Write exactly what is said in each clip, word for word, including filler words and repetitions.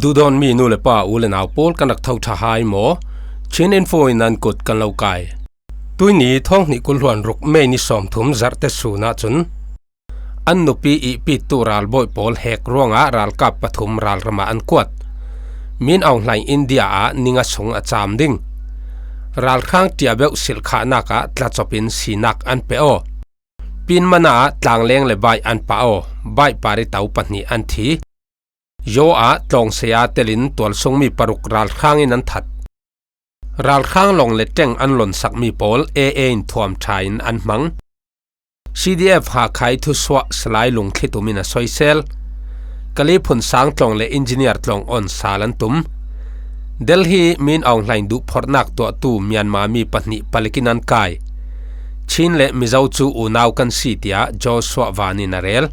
Duhdawtmi nu le pa, u le nau pawl, kan rak tho ṭha hai maw? Chin Info in an kut kan lo kai. Tuini thawng hnih kul hluan ruk May ni sawmthum Zarhte sun ahcun an nupi ihpittu ralbawi pawl hek ruangah ralkap pathum ralram ah an kuat. Min Aung Hlaing India ah ni nga sung a cam ding. Ralhrang ṭiah beuh silhkhahnak ah tlacop in sinak an pe aw. Pinmana ah tlangleng le baih an pah aw. Baih pari to pahnih an thi. Yaw ah tlawngsei ah telin tualsungmi paruk ralhrang in an that. Ralhrang lawng le ṭeng an lawnsakmi pawl A A in thuam ṭha in an hmang. C D F Hakha thusuah Salai Lungthli tum in a soisel. Kali phun sang tlawng le engineer tlawng on sal an tum. Delhi, Min Aung Hlaing duhphorhnak tuahtu Myanmar mi pahnih palik in an kai. Chin le Mizo cu unau kan si, tiah Joshua Van in a rel.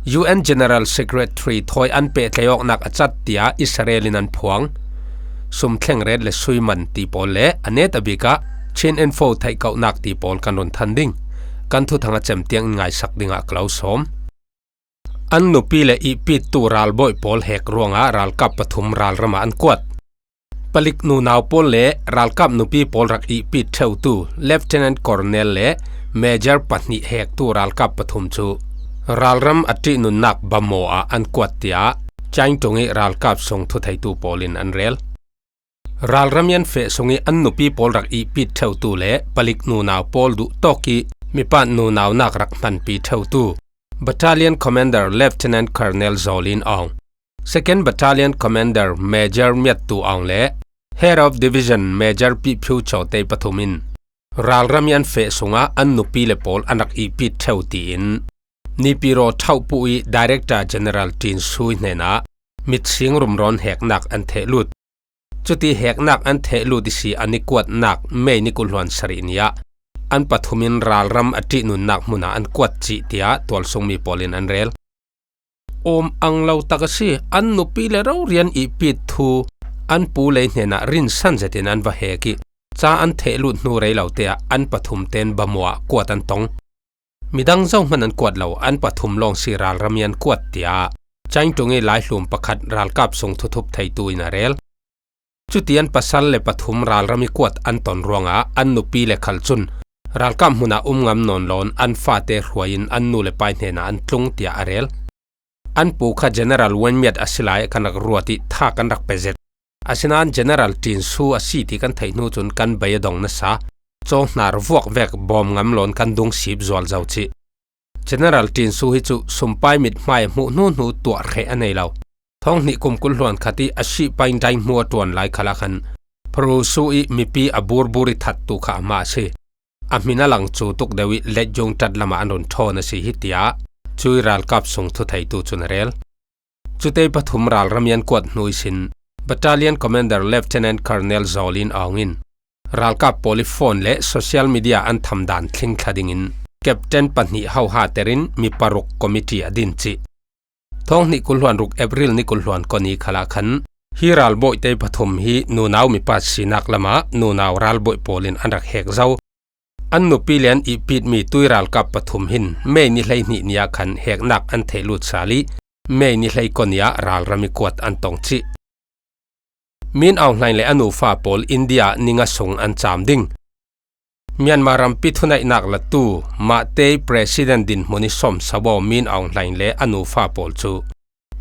U N General Secretary thawi an pehtlaih awknak a cat, tiah Israel in an phuang. Sum thleng ret le sui man ti pawl le a net a bik ah Chin Info theih kauhnak ti pawl kan run than ding. Kan thuthang a cem tiang in ngaisak dingah ka lo sawm. An nupi le ihpittu ralbawi pawl hek ruangah ralkap pathum ralram ah an kuat. Palik nunau pawl le ralkap nupi pawl rak ihpit ṭheutu Lieutenant Colonel le Major pahnih hektu ralkap pathum cu ralram a ṭihnunnak bamaw ah an kuat, tiah Chaing Tung i ralkap sung thutheitu pawl in an rel. Ralram i an feh sung i an nupi pawl rak ihpit ṭheutu le palik nunau pawl duh tawk i mipa nunaunak rak hmanpi ṭheutu Battalion Commander Lieutenant Colonel Zawlin Aung, Second Battalion Commander Major Miattu Aung le Head of Division Major Pihphiu Chawtei pathum in ralram i an feh sungah an nupi le pawl an rak ihpit ṭheu, tiin Nipiro thauhpuh i Director General Tin Sui hnenah mitsing rumrawn heknak an thehlut. Cuti heknak an thehlut i si an i kuatnak May ni kul hluan sarih ni ah an pathum in ralram a ṭihnunnak hmun ah an kuat cih, tiah tualsungmi pawl in an rel. Awm ang lo tak a si. An nupi le rori an ihpit thu an pu lei hnenah rinsan zetin an va hek i ca an thehlut hnu rei lo te ah an pathum ten bamaw ah kuat an tong. Midang zohman an kuat lo, an pathum lawng si ralram i an kuat, tiah Chaing Tung i laihlum pakhat ralkap sung thuthup theitu in a rel. Cuti an pasal le pathum ralram i kuat an ton ruangah an nupi le khal cun ralkap hmun ah um ngam nawn loin an fate hruai in an nu le pa hnenah an tlung, tiah a rel. An pu kha General Win Myat a si lai kan rak ruat i tha kan rak pe zet. Asinain General Tin Sui a si ti kan theih hnu cun kan bei a dong nasa. Cawhnar vuak vek bawm ngam loin kan dung sip zual zo cih. General Tin Sui hi cu sumpai mithmai a hmuh hnu hnu tuah hreh a nei lo. Thawng hnih kum kul hluan khat i a sihpai dai hmu a ṭuan lai khalah khan Pharu Sui i mipi a burbur i thattu kha amah a si. A hmin a lang cu tuk deuh i Letyung ṭat lamah an run ṭhawn a si hi, tiah cui ralkap sung thutheitu cun a rel. Cutei pathum ralram i an kuat hnu ihsin Battalion Commander Lieutenant Colonel Zawlin Aung in ralkap pawl i phone le social media an tham dan thlingthla dingin captain pahnih hohater in mi paruk committee a din cih. Thawng hnih kul hluan ruk April ni kul hluan koni khalah khan hi ralbawihte pathum hi nunau mipa sinak lamah nunau ralbawih pawl in an rak hek zo. An nupi le an ihpitmi tui ralkap pathum hin May ni hleihnih ni ah khan heknak an thehlut sal i May ni hleikua ni ah ralram i kuat an tong cih. Min Aung Hlaing le a nufa pawl India ah ni nga sung an cam ding. Myanmar rampi thuneihnak latu Mahtei President dinhmun i sawm sabaw Min Aung Hlaing le a nufa pawl cu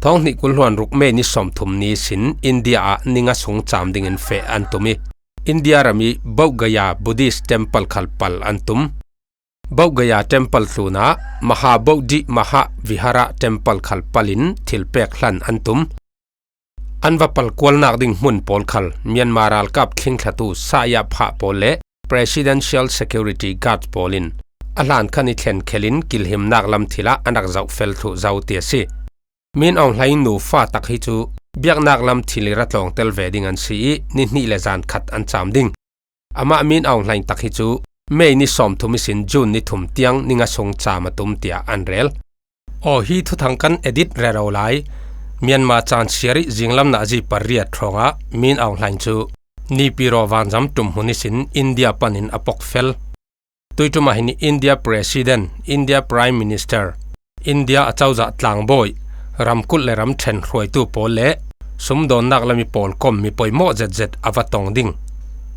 thawng hnih kul hluan ruk May ni sawmthum ni sin India ah ni nga sung cam dingin feh an tum i India ram i Bodh Gaya Buddhist Temple khal pal an tum. Bodh Gaya Temple tlunah Mahabodhi Mahavihara Temple khal palin thilpek hlan an tum. An va palkualnak ding hmun pawl khal Myanmar ralkap thlingthlatu Sayapha pawl le Presidential Security Guard pawl in a hlan khan i thlenkhelin kilhimnak lam thilah an rak zohfel thluh zo ti a si. Min Aung Hlaing nufa tak hi cu biaknak lam thil i ra tlawngtel ve ding an si i ni hnih le zan khat an cam ding. Amah Min Aung Hlaing tak hi cu May ni sawmthum ihsin June ni thum tiang ni nga sung cam a tum tiah an rel. Aw, hi thuthang kan edit rero lai. Myanmar caan siar i zinglam nazi pariat hrawngah Min Aung Hlaing cu Nipiro vanzam ṭum hmun ihsin India panin a pok fel. Tuiṭum ah hin India President, India Prime Minister, India acozah tlangbawi, ramkulh le ramṭhen hruaitu pawl le sumdawnnak lam i pawlkom mi poimawh zetzet a va tong ding,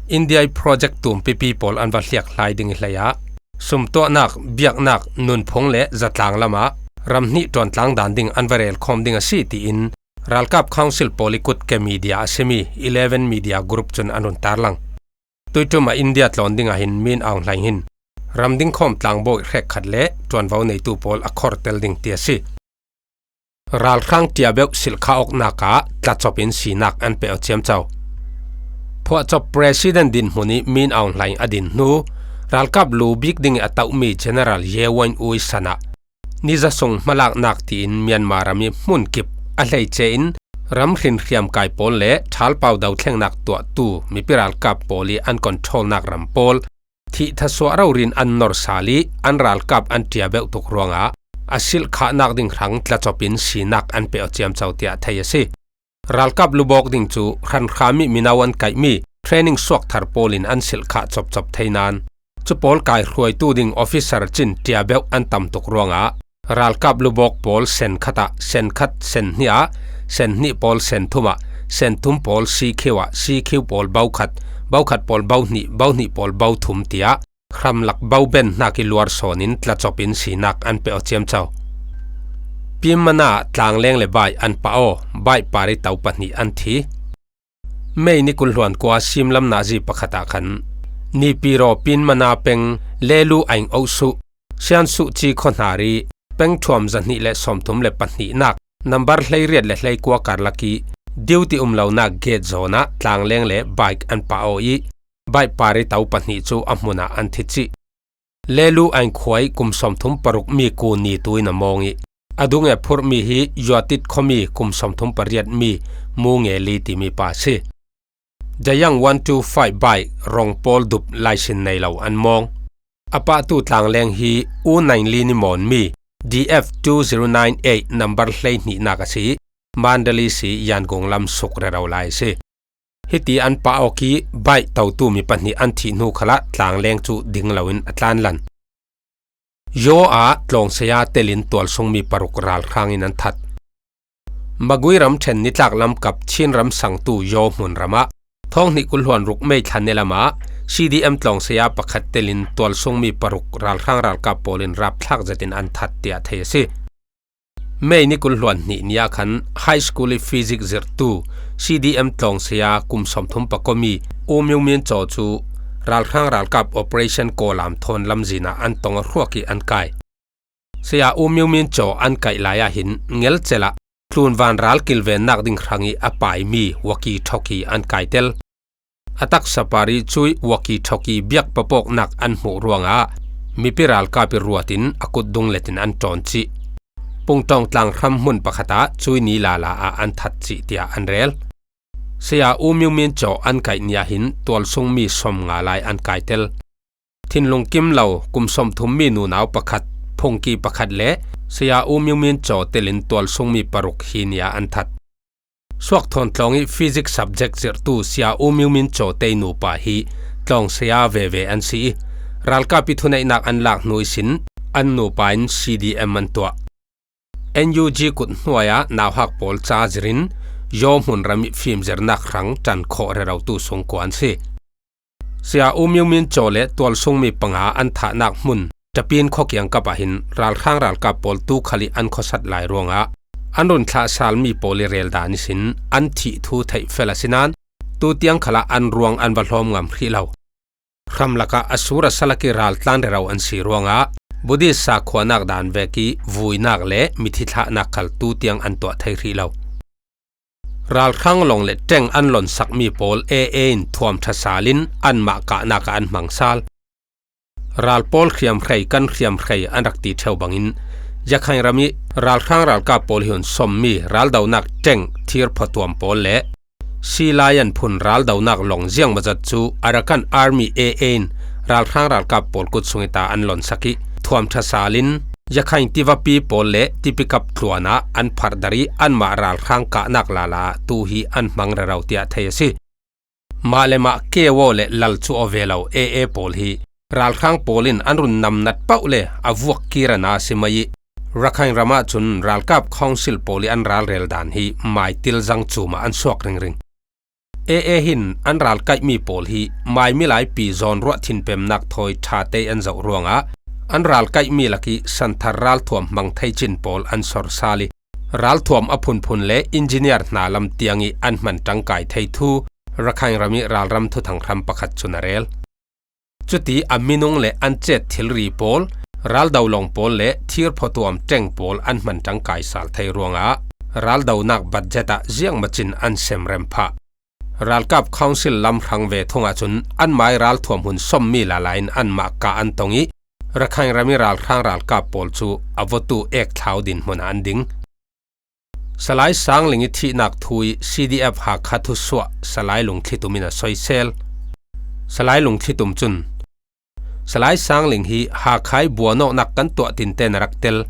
India i project tumpipi pawl an va hliakhlai ding i hlei a, sumtuahnak, biaknak, nunphung le zatlang lamah ram hnih ṭuantlang dan ding an va relkhawm ding a si, tiin ralkap council pawl i kut ke media a simi Eleven Media Group cun an run tarlang. Tuiṭum ah India tlawn dingah hin Min Aung Hlaing hin ram dingkhawm tlangbawi hrekkhat le ṭuanvo neitu pawl a khortel ding ti a si. Ralhrang ṭiabeuh silhkhah awknak ah tlacop in sinak an pe aw ciamco. Phuahcop president dinhmun ih Min Aung Hlaing a din hnu, ralkap lu bik ding ih a tauhmi General Ye Win Ui san ah nizasung hmalaknak tiin Myanmar ram ih hmunkip a hleice in ram hrinhriam kai pawl le ṭhalpau dothlengnak tuahtu mipi ralkap pawl ih an controlnak ram pawl thih thasuah rorin an nor sal ih an ralkap an ṭiabeuh tuk ruangah a silhkhahnak ding hrang tlacop in sinak an pe aw ciamco tiah thei a si. Ralkap lubawk ding cu hranhram ih mino an kaihmi training suakthar pawl in an silhkhah copcop thei nain cu pawl kaihruaitu ding officer cin ṭiabeuh an tam tuk ruangah ralkap lubawk pawl sen khat ah sen khat, sen hnih ah sen hnih pawl sen thum ah, sen thum pawl C Q ah, C Q pawl bo khat, bo khat pawl bo hnih, bo hnih pawl bo thum tiah hramlak bo ben hnak ih luar sawn in tlacop in sinak an pe aw ciamco. Pinmana tlangleng le baih an pah aw, baih par ih to pahnih an thi. May ni kul hluan kua simlam nazi pakhat ah khan Nipiraw Pinmana peng Lelu Aing Osuh, Siansuh Ci khuahnari peng thuam zahnih le sawmthum le pahnihnak nambar hleiriat le hleikua karlak ih duty um lonak gate zawn ah tlangleng le bike an pah aw ih, baih par ih to pahnih cu a hmun ah an thi cih. Lelu Aing khua ih kum sawmthum paruk mi ku ni tu in a mawng ih, a dung ih a phurhmi hi Yuatit khuami kum sawmthum pariat mi Mu Nge Li timi pa a si. Jayang one two five bike rong pawl dup laisin nei lo an mawng. A pahtu tlangleng hi U Naing Li ni mawnmi D F two zero nine eight number hleihnihnak a si ih, Mandalay si Yangon lam suk rero lai a si. Hiti an pah awk ih baih totu mi pahnih an thih hnu khalah tlangleng cu ding loin a tlanlan. Yaw ah tlawngsei ah telin tualsungmi paruk ralhrang in an that. Magui ramṭhen nitlak lam kap Chin ram sangtu Yaw hmunram ah thawng hnih kul hluan ruk May thla ni lam ah C D M tlawngsei ah pakhat telin tualsungmi paruk ralhrang ralkap pawl in rapthlak zetin an that tiah thei a si. May ni kul hluan hnih ni ah khan high school ih physics zirhtu C D M tlawngsei ah kum sawmthum pakuami U Myo Min Caw cu ralhrang ralkap operation kawlam thawn lamzin ah an tong a hruak ih an kai. Saya U Myo Min Caw an kaih lai ah hin ngelcel ah tlunvan ral kilvennak ding hrang ih a paimi walkie-talkie an kai tel. A taksa par ih cuih walkie-talkie biak papawknak an hmuh ruangah mipi ralkap ih ruat in a kut dung let in an ṭawn cih. Pungtawng tlang hram hmun pakhat ah cuih ni lala ah an that cih tiah an rel. Saya U Myo Min Caw an kaih ni ah hin tualsungmi sawmnga lai an kai tel. Thinlung kim lo kum sawmthum mi nunau pakhat, phungki pakhat le Saya U Myo Min Caw telin tualsungmi paruk hi ni ah an that. Suakthawn tlawng ih physics subject zirhtu Saya U Myo Min Caw tei nupa hi tlawngsei ah veve an si ih, ralkap ih thuneihnak an lak hnu ihsin an nupa in C D M an tuah. N U G kut hnuai ah nauhak pawl ca zir in Yaw hmunram ih fimzirnak hrang ṭan khawh rerotu sungkua an si. Saya U Myo Min Caw le tualsungmi panga an thahnak hmun Ṭapin khua kiangkap ah hin ralhrang ralkap pawl tu khal ih an khuasat lai ruangah an run thlahsalmi pawl ih rel dan ihsin an thih thu theih fel a si nain tu tiang khalah an ruang an va hlawm ngam hrih lo. Hram lakah a sur a sa lak ih ral tlan rero an si ruangah Buddhist sakhuanak dan vek ih vuinak le mithi thlahnak khal tu tiang an tuah thei hrih lo. Ralhrang lawng le ṭeng an lonsakmi pawl A A in thuam ṭha sal in anmah kahnak ah an hmang sal. Ral pawl hriamhrei kan hriamhrei an rak ti ṭheu bangin Yakhain ram ih ralhrang ralkap pawl hi hun sawmmi raldonak ṭeng thir phuatuam pawl le Sea Lion phun raldonak lawng ziangmawzat cu Arakan Army A A in ralhrang ralkap pawl kut sung ih ta an lonsak ih thuam ṭha sal in Yakhain tivapi pawl le tipikap tluan ah an pharhdar ih anmah ralhrang kahnak lala ah tu hi an hmang rero tiah thei a si. Mah le mah K O le lal cu aw ve lo A A pawl hi ralhrang pawl in an run namnat pauh le a vuak kir a na si mai ih Rakhine ramah cun ralkap council pawl ih an ralrel dan hi maitil zang cumah an suak ringring. A A hin an ralkaihmi pawl hi mai milai pi zawn ruah thinpemnak thawi ṭha tei an zoh ruangah an ralkaihmi lakih santhar ralthuam hmang thei cin pawl an sorsal ih, ralthuam a phunphun le engineer hna lam tiangih an hman ṭangkai thei thu Rakhine ram ih ralram thuthang hram pakhat cun a rel. Cuti a minung le an cet thilri pawl, raldo lawng pawl le thir photuam ṭeng pawl an hman ṭangkai sal thei ruangah raldonak budget ah ziangmacin an semrem phah. Ralkap council lam hrang ve thungah cun an mai ralthuam hun sawmmi lala in anmah kah an tong ih, Rakhine ram ih ralhrang ralkap pawl cu a vawtu ek thlau dinhmun ah an ding. Salai Sangling ih thihnak thu ih C D F Hakha thusuah Salai Lungthlitum in a soisel. Salai Lungthlitum cun, Salai Sangling hi Hakha ih buan awknak kan tuah tinten a rak tel.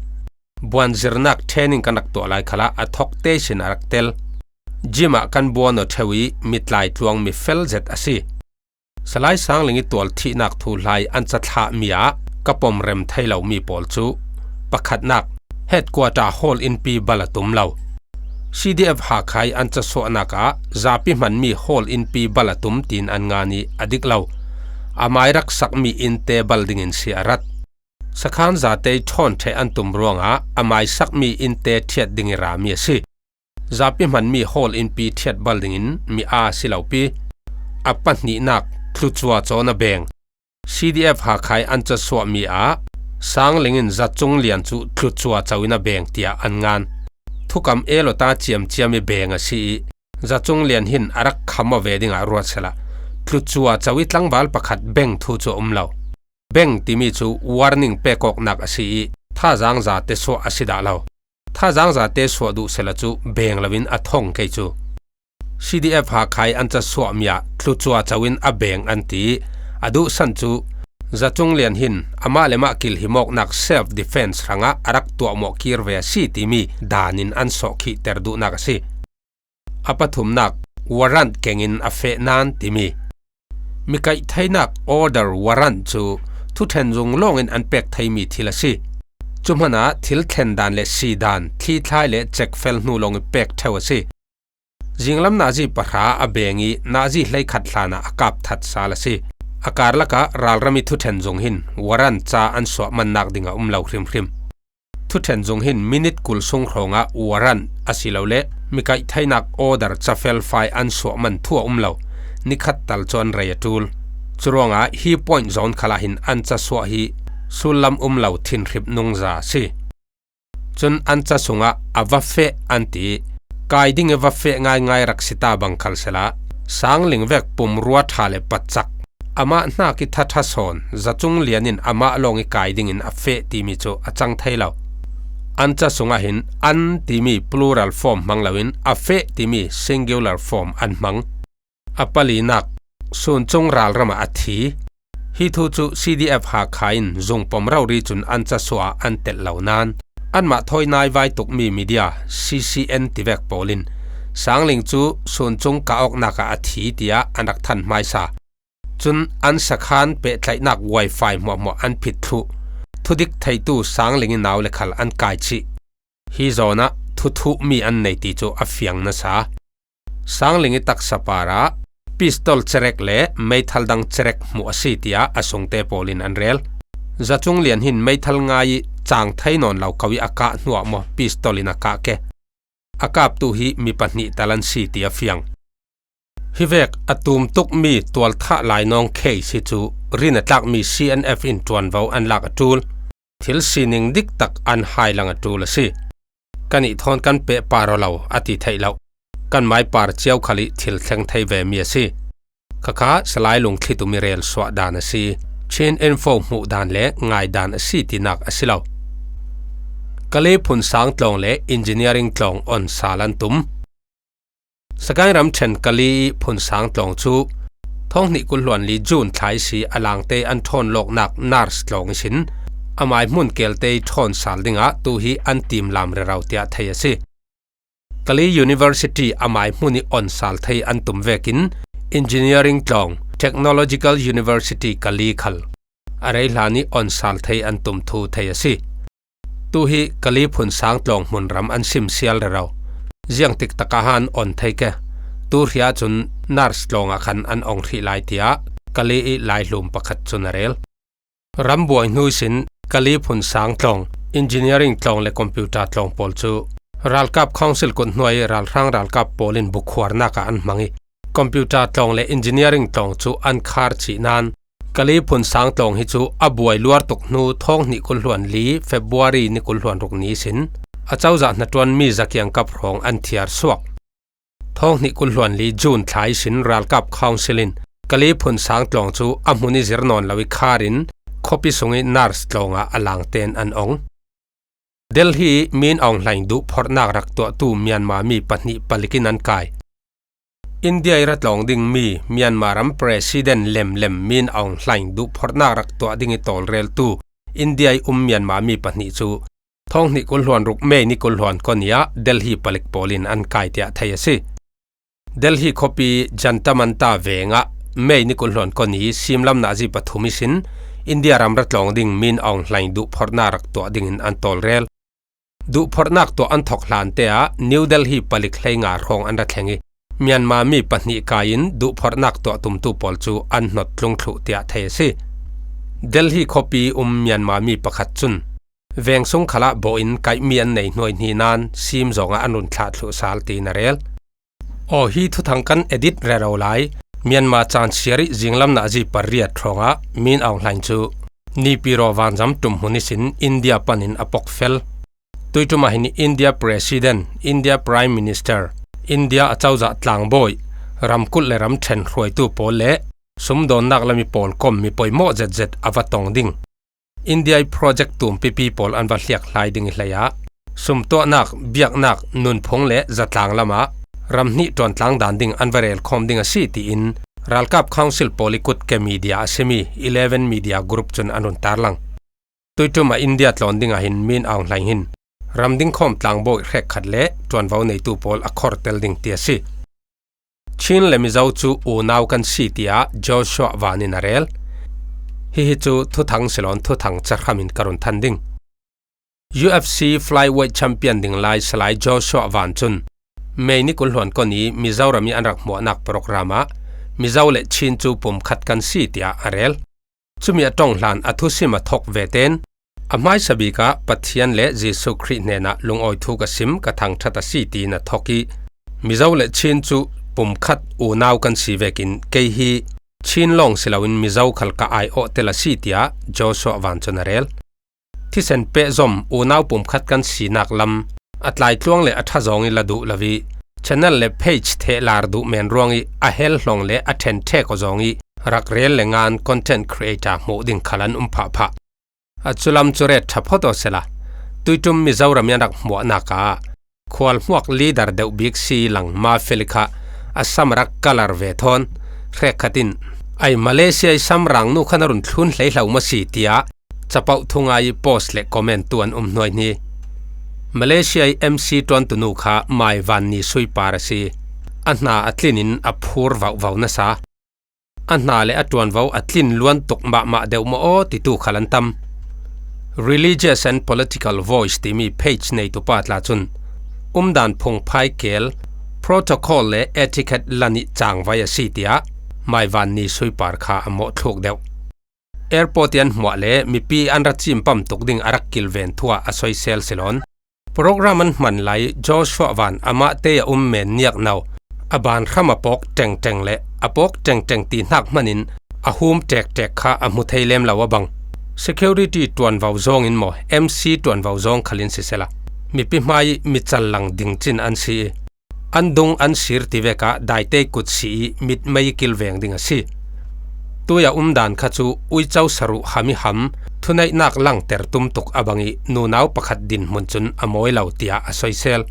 Buan zirnak training kan rak tuah lai khalah a thok te sin a rak tel. Gym ah kan buan aw ṭheu ih mitlai tluang mi fel zet a si. Salai Sangling ih tual thihnak thu hla ih an cathlahmi ah ka pom rem thei lomi pawl cu pakhatnak, headquarter hall innpi bal a tum lo. C D F Hakha ih an casuahnak ah zapi hmanmi hall innpi bal a tum tiin an ngan ih a dik lo. Amai rak sakmi innte bal dingin si a rat. Sakhan zate ih ṭhawn ṭheh an tum ruangah amai sakmi innte ṭhiat ding ih rami a si. Zapi hmanmi hall innpi ṭhiat bal dingin mi aa si lopi. A pahnihnak, thlucua cawn a beng. C D F Hakha ih an casuahmi ah Sangling in Zacung Lian cu thlucua co in a beng tiah an ngan. Thukam elota ciamciam ih beng a si ih, Zacung Lian hin a rak kham aw ve dingah ruat sehla, thlucua co ih tlangval pakhat beng thu cu a um lo. Beng timi cu warning pek awknak a si ih, thazaang zate suah a si dah lo. Thazaang zate suah duh sehla cu beng loin a thong kei cu. C D F Hakha ih an casuahmi ah thlucua co in a beng an ti ih, a duhsan cu Zacung Lian hin amah le mah kilhim awknak self defense hrangah a rak tuahmawh kir ve a si timi dan in an sawhkhihter duhnak a si. A pathumnak, warrant kengin a feh nan timi. Mikaih theinak order warrant cu thuṭhen zung lawngin an pek theimi thil a si. Cu hmanah thil thlen dan le si dan, thlithlai le cekfel hnu lawng ih pek ṭheu a si. Zinglam nazi pahra a beng ih nazi hleikhat hlanah a kap that sal a si. A karlakah ralram ih thuṭhen zung hin warrant ca an suah mannak ding a um lo hrimhrim. Thuṭhen zung hin minit kul sung hrawngah warrant asilole mikaih theinak order cafelfai an suah man thu a um lo. Nikhat tal cu an rei a ṭul. Curuangah hi point zawn khalah hin an casuah hi sullam um lo thinhrip nungza a si. Cun an ca sungah a va feh an ti ih, kai ding ih va feh ngaingai rak si ta bang khal sehla, Sangling vek pumrua ṭha le pacak, amah hnak ih thatha sawn, Zacung Lian in amah lawng ih kai dingin a feh timi cu a cang thei lo. An ca sungah hin an timi plural form hmang loin a feh timi singular form an hmang. A palinak, Suncung ralram ah a thi. Hi thu cu C D F Hakha in zungpom rori cun an casuah ah an telh lo nain anmah thawi naivai tukmi media C C N tivek pawl in Sangling cu Suncung kah awknak ah a thi tiah an rak than hmaisa. Cun an sakhan pehtlaihnak wifi hmuahhmuah an phit thluh. Thudik theitu Sangling ih nau le khal an kai chih. Hi zawn ah thuthuhmi an nei ti cu a fiang nasa. Sangling ih taksa parah pistol cerek le meithal dang cerek hmuh a si tiah a sungte pawl in an rel. Zacung Lian hin meithal ngai ih cang thei nawn lo ko ih a kah hnuah maw pistol in a kah ke. A kaptu hi mi pahnih tal an si ti a fiang. Hi vek a tum tukmi tualthah lainawng case hi cu rin a tlakmi C N F in ṭuanvo an lak a ṭul. Thil sining diktak an hai lang a ṭul a si. Kan ih thawn kan pehpar aw lo a ti theih loh. Kan maipar cio khal ih thil thleng thei vemi a si. Khakha Salai Lungthlitum ih rel suah dan a si. Chin Info hmuh dan le ngai dan a si tinak a si lo. Kali phunsang tlawng le engineering tlawng on sal an tum. Sagaing ramṭhen Kali ih phunsang tlawng cu thawng hnih kul hluan li June thla ihsi a langte an ṭhawn lawknak nurse tlawng ihsin amai hmun kelte ih ṭhawn sal dingah tu hi an timlam rero tiah thei a si. Kali University amai hmun ih on sal thei an tum vekin engineering tlawng Technological University Kali khal a rei hlan ih on sal thei an tum thu thei a si. Tu hi Kali phun sang tlawng hmun ram an sim sial rero. Ziang tik taka han on thei ke. Tu hria cun Nars tlawngah khan an ong hrih lai, tiah Kali i laihlum pakhat cun a rel. Ram buai hnu ihsin Kali phun sang tlawng, engineering tlawng le computer tlawng pawl cu ralkap council kut hnuai ralhrang ralkap pawl in bukhuarnak ah an hmang i, computer tlawng le engineering tlawng cu an khar cih nan, Kali phun sang tlawng hi cu a buai luar tuk hnu thawng hnih kul hluan li February ni kul hluan ruk ni ihsin a cozah hnaṭuan mi zakiangkap hrawng an thiar suak. Thawng hnih kul hluan li June thla ihsin ralkap council in Kali phun sang tlawng cu a hmun i zir nawn lo i khar in khuapi sung i Nars tlawng ah a langten an ong. Delhi Min Aung Hlaing duhphorhnak rak tuahtu Myanmar mi pahnih palik in an kai. India i ra tlawng dingmi Myanmar ram president lemlem Min Aung Hlaing duhphorhnak rak tuah ding i tawlreltu India i um Myanmar mi pahnih cu thawng hnih kul hluan ruk May ni kul hluan kua ni ah Delhi palik pawl in an kai tiah thei a si. Delhi khuapi Jantar Mantar veng ah May ni kul hluan kua ni simlam nazi pathum ihsin India ram ra tlawng ding Min Aung Hlaing duhphorhnak rak tuah dingin an tawlrel. Duhphorhnak tuah an thok hlan te ah New Delhi palik hleinga hrawng an ra thleng i, Myanmar mi pahnih kai in duhphorhnak tuah tumtu pawl cu an hnawt tlung thluh tiah thei a si. Delhi khuapi um Myanmar mi pakhat cun veng sung khalah bawh in kaihmi an nei hnuaihni nan sim zawngah an run thlah thluh sal tiin a rel. Aw, hi thuthang kan edit rero lai. Myanmar caan siar i zinglam nazi pariat hrawngah Min Aung Hlaing cu Naypyidaw vanzam ṭum hmun ihsin India panin a pok fel. Tuiṭum ah hin India President, India Prime Minister, India a cozah tlangbawi, ramkulh le ramṭhen hruaitu pawl le sumdawnnak lam i pawlkom mi poimawh zetzet a va tong ding. India i project tumpipi pawl an va hliak hlai ding i hleiah sumtuahnak, biaknak, nunphung le zatlang lamah ram hnih ṭuantlang dan ding an va relkhawm ding a si, tiin ralkap council pawl i kut ke media a simi Eleven Media Group cun an run tarlang. Tuiṭum ah India tlawn ding ah hin Min Aung Hlaing hin ram dingkhawm tlangbawi hrekkhat le ṭuanvo neitu pawl a khortel ding ti a si. Chin le Mizo cu unau kan si, tiah Joshua Van in a rel. Hihi cu thuthang silawn thuthang cahram in ka run than ding. U F C flyweight champion ding lai Salai Joshua Van cun May ni kul hluan kua ni Mizoram i an rak hmuahnak program ah Mizo le Chin cu pumkhat kan si, tiah a rel. Cumi a ṭong hlan a thusim a thok vetein a hmaisa bik ah Pathian le Jesuh Khrih hnenah lungawi thu ka sim, ka thangṭhat a si, tiin a thok i, Mizo le Chin cu pumkhat unau kan si vekin kei hi Chin lawng si loin Mizo khal ka aiawh tel a si, tiah Joshua Van cun a rel. Thisen pehzom unau pumkhat kan sinak lam a tlaitluang le a ṭha zawng i la duh lo i, channel le page thehlar duh men ruang i a hel hlong le a ṭhen ṭhek aw zawng i rak rel le ngan content creator hmuh ding khal an um phahphah. A culam cu ret ṭha phawt aw sela, tuiṭum Mizoram i an rak hmuahnak ah khualhmuak leader deuh bik si lang Mafia kha a sam a rak color ve thawn. Hrekkhat in, "Ai, Malaysia i sam rangnu khan a run thlun hlei hlo maw si," tiah capoh thu ngai i post le comment tu an um hnuaihni. Malaysia i M C ṭuantu nu kha Mai Van Ni Sui Par a si. A hna a tlin in a phur vauhvau nasa. A hna le a ṭuanvo a tlin luan tuk mahmah deuh maw aw titu khal an tam. Religious and Political Voice timi page neitu pa tla cun umdan phungphai kel, protocol le etiquette la nih cangvai a si, tiah Mai Van Ni Sui Par kha a mawh thluk deuh. Airport i an hmuah le mipi an ra cimpam tuk ding a rak kilven thu ah a soisel silawn. Program an hman lai Joshua Van amah te a um men niakno, a ban hram a pawk ṭengṭeng le a pawk ṭengṭeng ti hnak hmanin a hum ṭekṭek kha a hmu thei lem lo a bang. Security ṭuanvo zawng in maw, M C ṭuanvo zawng khal in sisela, mipi hmai i mi cal lang ding cin an si i, an dung an sir ti vek ah daite kut si i mitmei kilveng ding a si. Tui a umdan kha cu uico saruh ham i ham, thuneihnak langter tum tuk a bang i nunau pakhat dinhmun cun a mawi lo, tiah a soisel.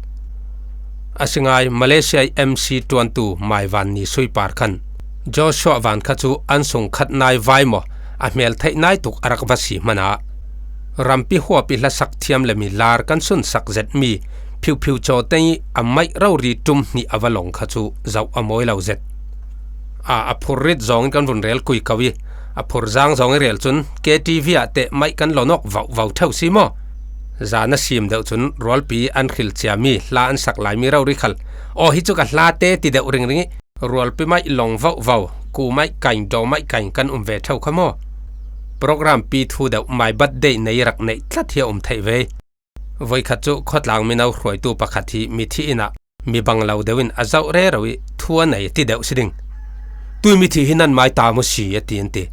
A si ngai, Malaysia i M C ṭuantu Mai Van Ni Sui Par khan Joshua Van kha cu an sungkhat nai vai maw, a hmel theih nai tuk a rak va si hmanah rampi huap i hlasak thiam le mi lar kan sunsak zetmi phiuphiu caw teng i a maih rori ṭum hnih a va long kha cu zoh a mawi lo zet. A, a phur rit zawng in kan vun rel kui ko i a phur zang zawng i rel cun K T V ah teh maih kan lon awk vauhvau ṭheu si maw? Zan a sim deuh cun rualpi an hrilh ciami hla an sak laimi rori khal, "Aw, hi cu ka hla te," ti deuh ringring ih, rualpi maih long vauhvau, ku maih kain, do maih kain kan um ve ṭheu kha maw? Program pi thu deuh, my birthday nei rak neih tlat hi a um theih ve. Voikhat cu khawtlang mino hruaitu pakhat hi mithi inn ah mi bang lo deuh in a zoh rero ih thu a nei a ti deuh si ding. "Tui mithi hi nan mai ta maw si?" a ti an ti.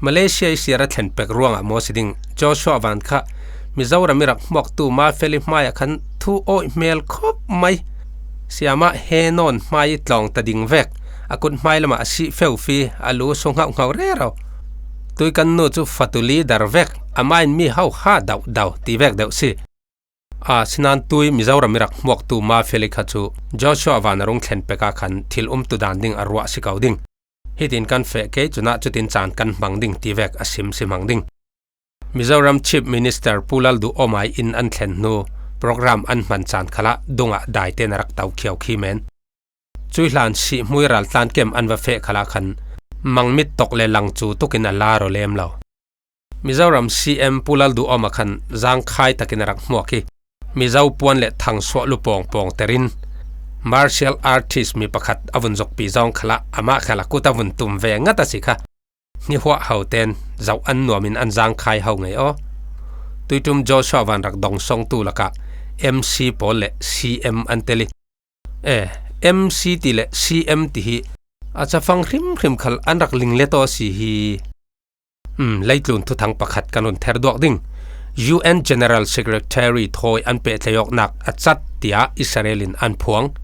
Malaysia ih siar a thlen pek ruangah maw si ding, Joshua Van kha Mizoram ih rak hmuaktu Mafel ih hmaiah khan thu awih hmel khawp mai. Siamah he nawn hmai ih tlawng ta ding vek, a kut hmai lamah a sih feufi, a lu su nghauhngau rero. Tui kan nu cu fatuli dar vek, amah in mi hoha dauhdau ti vek deuh si. Asinain tui Mizoram ih rak hmuaktu Mafel ih kha cu Joshua Van a rung thlen pek ah khan thil umtu dan ding a ruah si ko ding. Hitin kan feh kei cun ah cutin caan kan hmang ding ti vek a sim si hmang ding. Mizoram Chief Minister Pu Lalduhawma ih inn an thlen hnu program an hman caan khalah dungah daite'n a rak to khiokhi men. Cuih hlan sihhmui raltlan kem an va feh khalah khan mangmit tawk le lang cu tukin a lar aw lem lo. Mizoram C M Pu Lalduhawma khan zangkhai takin a rak hmuak ih, Mizo puan le thangsuah lu pawngpawng terin martial artist mi pakhat a vun zukpi zawng khalah amah khal a kut a vun tum ve ngat a si kha. Hnihuah ho te'n zoh an nuam in an zangkhai ho ngei aw. Tuiṭum Joshua Van rak dongsongtu lakah M C pawl le C M an tel ih, eh, M C ti le C M ti hi a cafang hrimhrim khal an rak lingle taw si hi. Um, leitlun thuthang pakhat kan run ther duak ding. U N General Secretary thawi an pehtlaih awknak a cat tiah Israel in an phuang.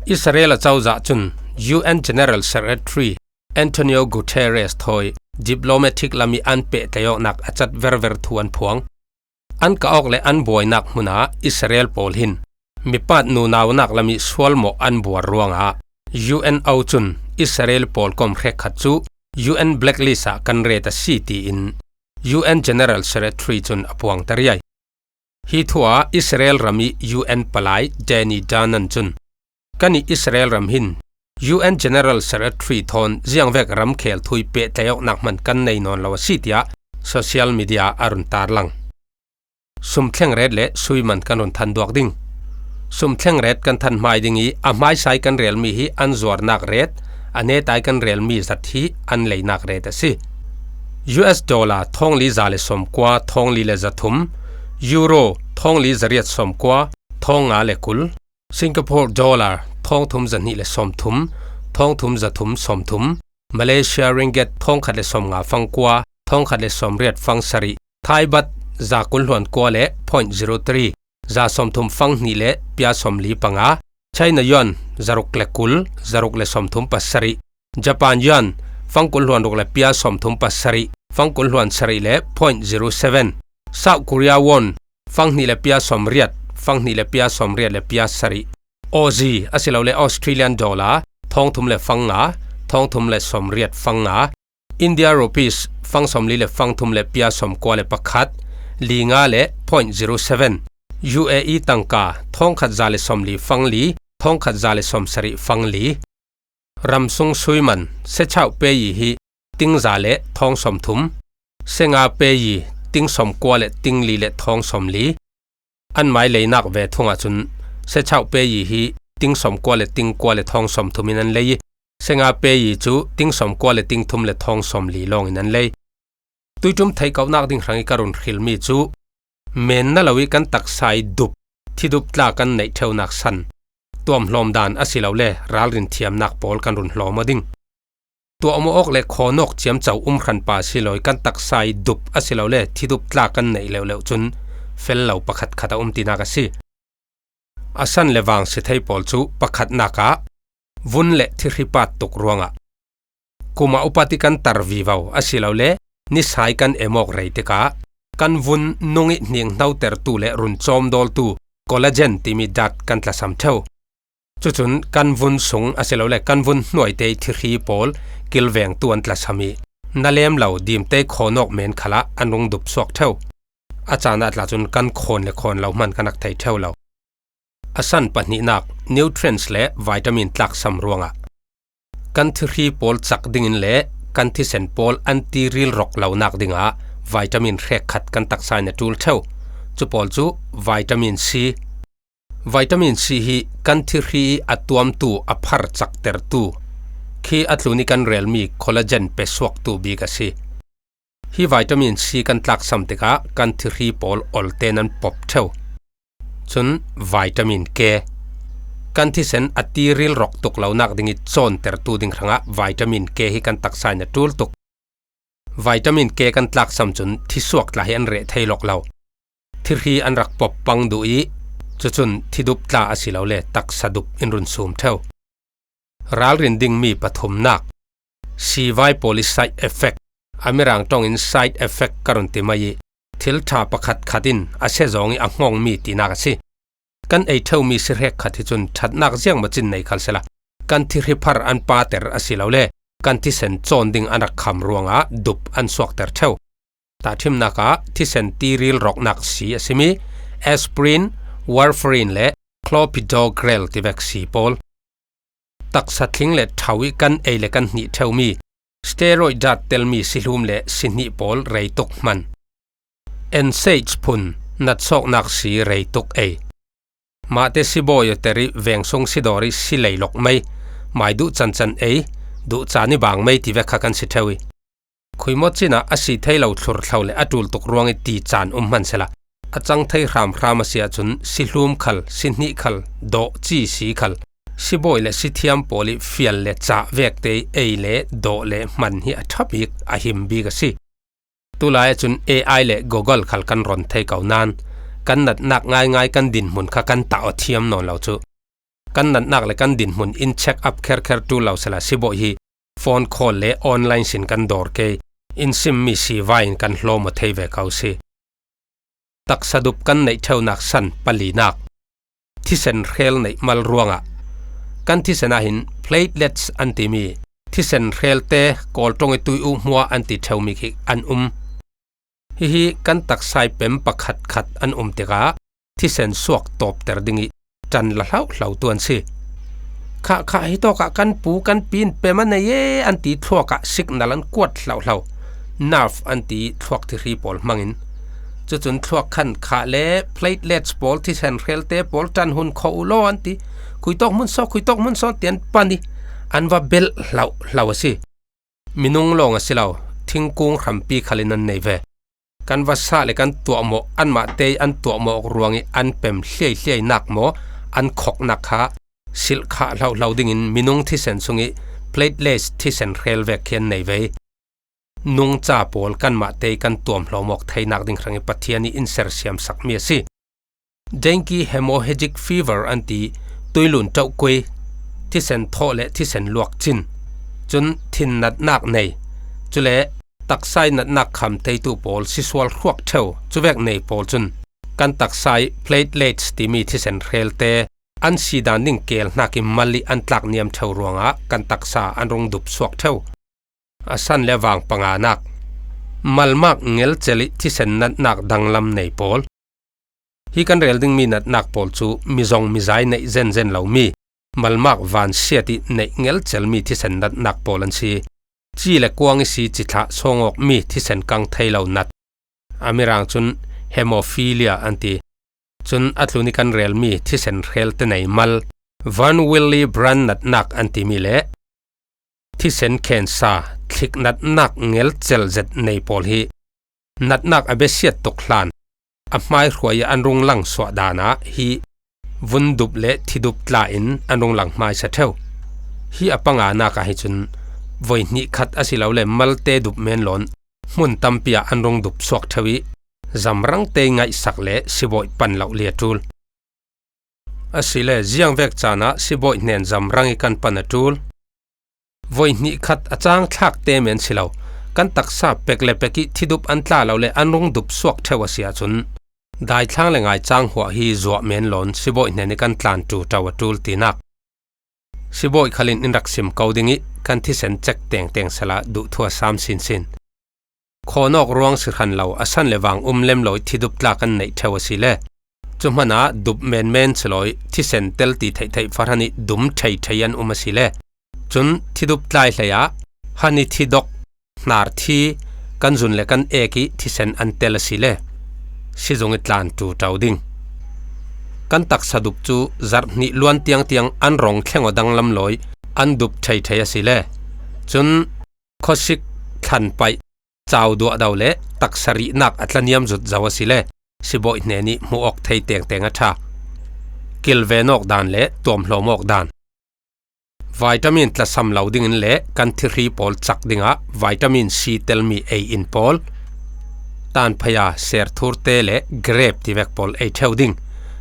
Israel a cozah cun U N General Secretary Antonio Guterres thawi diplomatic lam ih an pehtlaih awknak a cat verver thu an phuang. An kah awk le an buainak hmunah Israel pawl hin mipat nunaunak lam ih sualmawh an buar ruangah U N O cun Israel pawl kom hrekkhat cu U N blacklist ah kan ret a si tiin U N General Secretary cun a puangter ai. Hi thu ah Israel ram ih U N palai Danny Danon cun, "Kan ih Israel ram hin U N General Secretary thawn ziangvek ramkhel thu ih pehtlaih awknak hman kan nei nawn lo a si," tiah social media a run tarlang. Sumthleng ret le sui man kan run than duak ding. Sumthleng ret kan than hmai ding ih a hmaisa ih kan relmi hi an zuarnak ret, a neta ih kan relmi zat hi an leinak ret a si. U S dollar thawngli za le sawmkua, thawngli le zathum, Euro thawngli zariat sawmkua, thawngnga le kul, Singapore dollar thawngthum zahnih le sawmthum, thawngthum zathum sawmthum, Malaysia ringgit thawngkhat le sawmnga fangkua, thawngkhat le sawmriat fangsarih, Thai baht za kul hluan kua le point zero three, za sawmthum fanghnih le pia sawmli panga, China yuan zaruk le kul, zaruk le sawmthum pasarih, Japan yuan fangkul hluan ruk le pia sawmthum pasarih, fangkul hluan sarih le point zero seven, South Korea won fanghnih le pia sawmriat, fanghnih le pia sawmriat le pia sarih, Aussie asilole Australian dollar thawngthum le fangnga, thawngthum le sawmriat fangnga, India rupees fang sawmli le fangthum le pia sawmkua le pakhat, linga le point zero seven, U A E tangka thawngkhat za le sawmli fangli, thawngkhat za le sawmsarih fangli. Ramsung sui man, sechauh peyi hi ting za le thawng sawmthum, senga peyi ting sawmkua le ting li le thawng sawmli. An mai leinak ve thung ahcun sechauh peyi hi ting sawmkua le ting kua le thawng sawmthum in an lei ih, senga peyi cu ting sawmkua le ting thum le thawng sawmli lawng in an lei. Tuiṭum theihkohnak ding hrangih ka run hrilmi cu men na lo ih kan taksa ih dup, thidup tla kan neih ṭheunak san tuamhlawm dan asilole ralrin thiamnak pawl kan run hlawm aw ding. Tuahmawh awk le khawn awk ciamco um hranpa si lo ih kan taksa ih dup asilole thidup tla kan neih leuhleuh cun fel lo pakhatkhat a um tinak a si. A san le vang si thei pawl cu pakhatnak ah vun le thihri pat tuk ruangah kum ah upat ih kan tar vivo asilole nisa ih kan em awk rei tikah kan vun nung ih hning hnotertu le run cawmdawltu collagen timi dat kan tlasam ṭheu. Cucun kan vun sung asilole kan vun hnuaite ih thihri pawl kilvengtu an tlasam ih na lem lo dimte khawn awk men khalah an rung dup suak ṭheu. A caan ah tla cun kan khawn le khawn lo hman kan rak thei ṭheu lo. A san pahnihnak nutrients le vitamin tlaksam ruangah kan thihri pawl cak dingin le kan thisen pawl an ti rilrawk lonak dingah vitamin hrekkhat kan taksa in a ṭul ṭheu. Chu pawl chu vitamin C. Vitamin C hi kan thihri a tuamtu, a phar chaktertu, khi a tlun i kan relmi collagen pe suaktu bik a si. Hi vitamin C kan tlaksam tikah kan thihri pawl olte nan pop theu. Chun vitamin K. Kan thisen a tiril rawk tuk lonak ding i cawntertu ding hrangah vitamin K hi kan taksa in a ṭul tuk. Vitamin K kan tlaksam cun thisuak tla hi an reh thei lawk lo. Thihri an rak pop pang duh i, cucun thidup tla a si lo le taksa dup in run sum theu. Ralrin dingmi pathumnak. Sivai pawl i side effect. A Mirang ṭongin side effect ka run ti mai i, thil ṭha pakhat khat in a siazawng i a hngawngmi tinak a si. Kan ei theumi si hrek khat hi cun ṭhatnak ziangmacin nei khal sela, kan thihri phar an pater a si lo le kan thisen cawn ding an rak kham ruangah dup an suakter theu. Tahṭhimnak ah thisen tiril rawknak si a simi aspirin, warfarin le clopidogrel tivek si pawl. Taksa thling le ṭhau i kan ei le kan hnih theumi steroid dat telmi sihlum le sihnih pawl reituk hman. N SAIDs phun natsawknak si reituk ei. Mahte sibawi awter i vengsung sidawr i si leilok mai, mai duh cancan ei, duh caan i bang mai tivek kha kan si theu i, khuimaw cinah a si thei lo thlurthlo le a ṭul tuk ruang i ti caan um hman sela, a cang thei hramhram a si ahcun sihlum khal, sihnih khal, dawh ci si khal, sibawi le sithiam pawl i fial le cah vekte i ei le dawh le hman hi a ṭha bik, a him bik a si. Tulai ahcun A I le Google khal kan ron thei ko nain kan natnak ngaingai kan dinhmun kha kan tah aw thiam nawn lo cu. Kan natnak le kan dinhmun in check up kherkher ṭul lo sela, sibawi hi phone call le online sin kan dawr ke, in simmi sivai in kan hlawm aw thei ve ko si. Taksa dup kan neih theunak san palinak. Thisen hrel neih mal ruangah kan thisen ah hin platelets an timi thisen hrelte Kawl ṭong i tui uh hmua an ti theumi khi an um. Hihi kan taksa i pem pakhat khat an um tikah thisen suak tawpter ding i ṭan la hlauhlo tu an si. Khah khah, hitawkah kan pu kan pi in pem a nei e an ti thluakah signal an kuat hlauhlo. Nerve an ti thluak thihri pawl hmangin. Cucun thluak khan khah le platelets pawl, thisen hrelte pawl ṭan hun khawh uh law an ti. Khuitawk hmun saw, khuitawk hmun saw ti an pan i an va belh hlauhlo a si. Minung lawng a si lo, thingkung hrampi khalin an nei ve. Kan va sah le kan tuahmawh, anmahte i an tuahmawh awk ruang i an pem hliaihliainak maw, an khoknak kha silh khah hlauhlo dingin minung thisen sung i platelets thisen hrel vek khi an nei ve. Nungca pawl kanmahte i kan tuamhlawm awk theinak ding hrang i Pathian i in sersiamsakmi a si. Dengue hemorrhagic fever an ti, tuilun ṭauhkui, thisen thawh le thisen luak cin, cun thin natnak nei, cule taksa i natnak kham teitu pawl sisual hruak ṭheu, cuvek nei pawl cun kan taksa i platelets timi thisen hrelte an si dan ding keel hnak i mal i an tlak niam ṭheu ruangah kan taksa an rung dup suak ṭheu. A san le vang panganak. Malmak ngelcel i thisen natnak danglam nei pawl. Hi kan rel dingmi natnak pawl cu mizong mizai neih zenzen lomi, malmak vansiat i neih ngelcelmi thisen natnak pawl an si. Ci le kuang i si cithlah sawng awkmi thisen kang thei lo nat. A Mirang cun hemophilia an ti. Cun a tlun i kan relmi thisen hrelte nei mal, Van Willebrand natnak an timi le thisen khensa, thlik natnak ngelcel zet nei pawl hi natnak a biasiat tuk hlan a hmaihruai i an rung lang suah dan ah hi vun dup le thidup tla in an rung lang hmaisa ṭheu. Hi a panganak ah hi cun voi hnih khat a si lo le malte dup men lawn hmun tampi ah an rung dup suak ṭheu i zamrangte i ngaihsak le sibawi pan loh li a ṭul. Asile ziangvek caan ah sibawi hnen zamrang i kan pan a ṭul. Voi hnih khat a cang thlakte men si lo, kan taksa pek le pek i thidup an tla lo le an rung dup suak ṭheu a si ahcun daithlang le ngaicang huah hi zuah men lawn sibawi hnen i kan tlan ṭuṭau a ṭul tinak. Sibawi khalin in rak sim ko ding i kan thisen cek tengteng sela duh thu a sam sinsin. Khawnawk ruang si hran lo, a san le vang um lem lo i thidup tla kan neih ṭheu a si le. Cu hmanah dup menmen si lo i thisen tel ti theihtheih fahran i dum ṭheiṭhei an um a si le. Cun thidup tlai hlei ah han i thidok, hnar thi, kan zun le kan ek i thisen an tel a si le. sizung i tlan ṭuṭau ding. Kan taksa dup cu zarh hnih luan tiangtiang an rong thleng aw danglam lawi an dup ṭhei ṭhei a si le, cun khawsik thlan paih cau duahdo le taksa rihnak a tlaniam zut zo a si le, sibawi hnen i hmuh awk thei tengteng a ṭha. Kilven awk dan le tuamhlawm awk dan. Vitamin tlasam lo dingin le kan thihri pawl cak dingah vitamin C telmi ei in pawl, tanphaya, serthurte le grape tivek pawl ei ṭheu ding.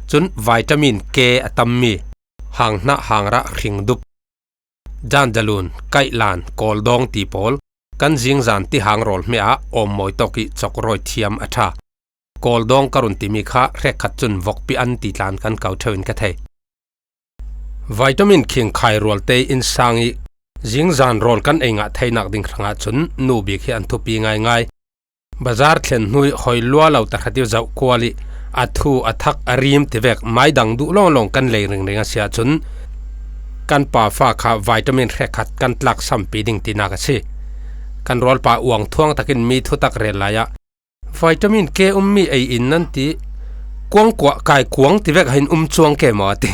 Cun vitamin K a tammi hanghnah, hangrah, hringdup, janjalun, kaihlan, kawldawng ti pawl kan zingzan tihang rawl hmeh ah awmmawi tawk i cawkrawi thiam a ṭha. Kawldawng ka run timi kha hrekkhat cun vokpi an ti tlan kan ko ṭheu in ka thei. Vitamin khingkhai rualte in sang i zingzan rawl kan ei ngah theinak ding hrangah cun nu bik hi an thupi ngaingai. Bazar thlen hnu i hoi lua lo tahrat i zoh kual i a thu, a thak, a rim tivek maidang duh lawnglawng kan lei ringring a si ahcun kan pa fa kha vitamin hrekkhat kan tlaksampi ding tinak a si. Kan rualpa uang thuang takin mi thutak rel lai ah, "Vitamin K ummi ei in nan ti, kuangkuah kai kuang tivek ah hin um cuang ke maw?" a ti.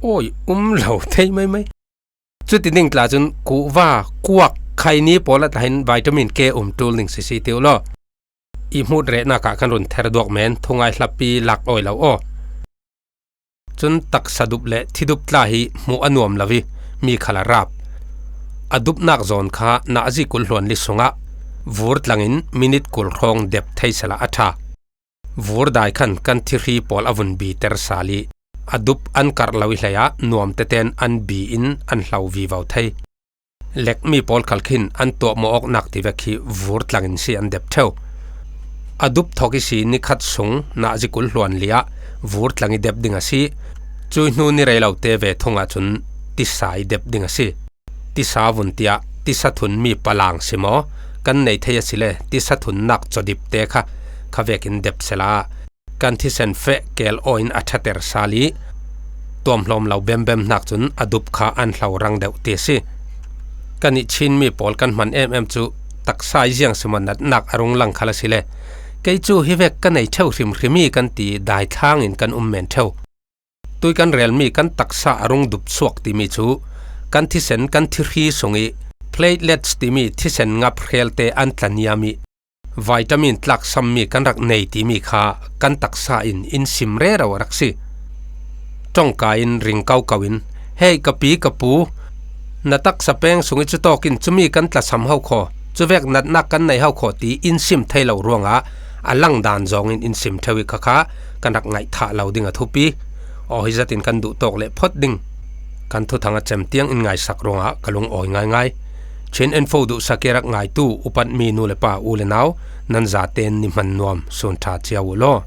Awi, um lo thei maimai. Cuti ding tla cun kuhva, kuak, khaini pawl ah tla hin vitamin K um ṭul ding sisi ti uh law. I hmut rehnak ah kan run ther duak men, thungai hlapi lak awi lo aw. Cun taksa dup le thidup tla hi hmuh a nuam lo i mi khal a rap. A dupnak zawn kha nazi kul hluan li sungah vur tlangin minit kul hrawng dep thei sehla a ṭha. Vur dai khan kan thihri pawl a vun biter sal i a dup an karh lo i hleiah nuam tete'n an bi in an hlo vivo thei. Lekmi pawl khal khin an tuahmawh awknak tivek hi vur tlangin si an dep ṭheu. A dup thawk i si nikhat sung nazi kul hluan li ah vur tlang i dep ding a si. Cui hnu ni rei lote ve thung ahcun tisa i dep ding a si. Tisa vun tiah tisa thunmi palang si maw kan nei thei a si le, tisa thunnak cawdipte kha kha vekin dep sehla kan thisen feh kel aw in a ṭhater sal i tuamhlawm lo bembem hnak cun a dup kha an hlo rang deuh ti a si. Kan i Chinmi pawl kan hman emem cu taksa i ziang si maw natnak a rung lang khal a si le, kei cu hi vek ka nei ṭheu hrimhrim i kan ti daithlang in kan um men ṭheu. Tui kan relmi kan taksa a rung dup suak timi cu kan thisen, kan thihri sung i platelets timi thisen ngap hrelte an tlaniam i vitamin tlaksammi kan rak nei timi kha kan taksa in in sim rero a rak si. Ṭongka in ring koko in, "Hei, ka pi, ka pu, na taksa peng sung i cutawk in cumi kan tlasam ho khaw, cuvek natnak kan nei ho khaw," ti in sim thei lo ruangah a lang dan zawng in in sim ṭheu i kha kha kan rak ngaih thah lo ding a thupi. Aw, hi zat in kan duh tawk le phot ding. Kan thuthang a cem tiang in ngaisak ruangah ka lung awi ngaingai. Chin Info duhsak i rak ngaitu upatmi nu le pa, u le nau, nan zaten ni hman nuam, sun ṭha cio uh law.